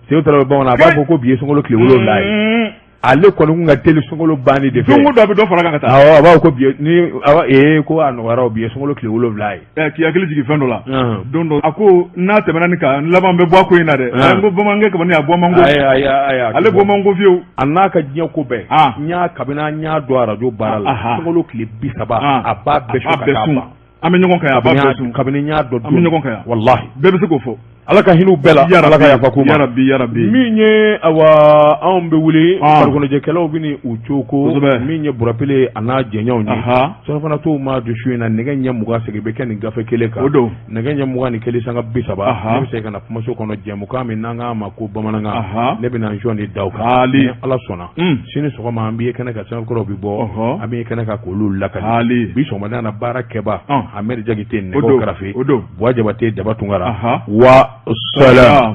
Seku Tarawele bamanan, a b'a fɔ ko bi ye sunkalo tile 7 ye. Ale kɔni kun ka teli sunkalo banni de fɛ. Don o don a bɛ dɔ fara kan ka taa. Awɔ, a b'a fɔ ko bi ni awɔ, ee, ko a nɔgɔyara o, bi ye sunkalo tile 7 ye. Ɛ, k'i hakili jigin fɛn dɔ la. Don dɔ a ko n'a tɛmɛna nin kan, n laban bɛ bɔ a ko in na dɛ. N ko bamanankɛ kɔni, a bɔ man go. Ayi ayi ayi. Ale bɔ man go fiyewu. A n'a ka diɲɛ ko bɛɛ. N y'a kabini an y'a don arajo baara la. Sunkalo tile 30, a b'a bɛɛ sun ka taa ban. An bɛ ɲɔgɔn kan yan, a b'a bɛɛ sun. Kabini n y'a dɔn. An bɛ ɲɔgɔn kan yan. Walahi. Bɛɛ bɛ se k'o fɔ. Ala ka hinɛ u bɛɛ la. Ala ka yafa k'u ma. Yarabi yarabi. Min ye awa, anw bɛ wuli, farikoloɲɛnajɛkɛlaw bɛ ni u coko. Min ye Burapele a n'a jɛɲɔgɔnw ye. Surafana tow ma don su in na, nɛgɛ ɲɛ 20 segin bɛ kɛ nin gafe kelen kan. O don. Nɛgɛ ɲɛ 21 sanga 30. Ne bɛ se ka na kumaso kɔnɔ, jɛmukan min n'an k'a ma ko bamanankan. Ne bɛna n jɔ da aw kan. Ni Ala sɔnna. Sini sɔgɔma an b'i kɛnɛ kan, sɛbɛnkɔrɔw bɛ bɔ, an b'i kɛnɛ kan k'olu lakali. Bi sɔgɔmada na, baara kɛba Amɛdi Jakite nɛgɛw kɛrɛfɛ, o don. Buwa Jabate, Daba Tunkara, wa salam.